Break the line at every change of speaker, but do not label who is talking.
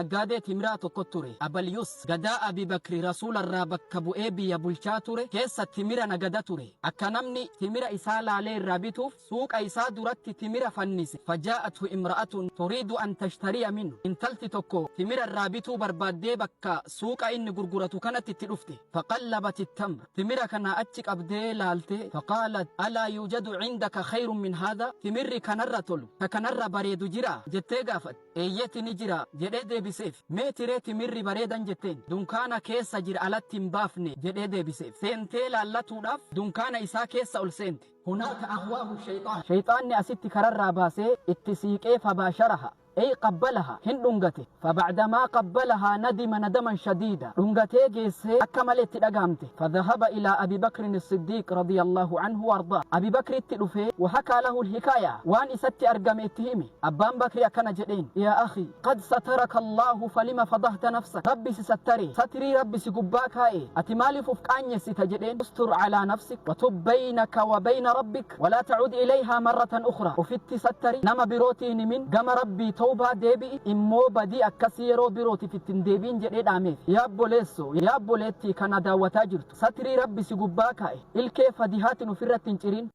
Naggaadee timiraa tokko ture. Abalyus gadaa Abi Bakri Rasuularraa bakka bu'ee biyya bulchaa ture keessa timira nagada ture. Akka namni timira isaa laalee irraa bituuf suuqa isaa duratti timira fannise. Fajaa'athu imra'atun turiidu an tashtariya minhu. Intalti tokko timira irraa bituu barbaaddee bakka suuqa inni gurguratu kanatti itti dhufte. Faqallabat ittamr. Timira kana achi qabdee laalte. Faqaalat alaa yuujadu cindaka khayrun min haadha? Timirri kanarra tolu, ka kanarra bareedu jiraa? Jettee gaafatte. Eeyyeti ni jira jedhee deebiseef. Meeti ree timirri bareedan jetteen. Dunkaana keessa jira alatti hin baafne jedhee deebiseef. Seentee laallatuudhaaf dunkaana isaa keessa ol seente. Hunaaka aghwaahu sheyxaan. Sheyxaanni asitti kararraa baasee itti siiqee fabaasharaha ey qabbalaha hin dhungate. Fabacdamaa qabbalahaa nadima nadaman shadiida. Dhungatee geessee akka malee itti dhagahamte. Fadhahaba ilaa Abi Bakrin Siddiiq radiyallahu anhu wa ardaa. Abi Bakritti dhufee wahakaa lahu lhikaaya waan isatti argame itti hime. Abbaan Bakri akkana jedheen, Yaa akhii, qad sataraka Allaahu falima fadahta nafsak, Rabbi si sattare, satrii Rabbi si gubbaa kaa'e, ati maaliif uf qaanyessita jedheen, ustur calaa nafsik, wa tub baynaka wa bayna Rabbik, wa laa ta'ud ilayhaa marratan ukhraa, ufitti sattari, nama birootii hin himin, gama Rabbii tawbaa deebi'i, immoo badii akkasii yeroo birootiif itti hin deebi'in jedhee dhaameef. Yaa obboleessoo, yaa obboleettii ka na daawwataa jirtu, satrii Rabbi si gubbaa kaa'e, ilkee fadihaatiin ufirratti hin cirin.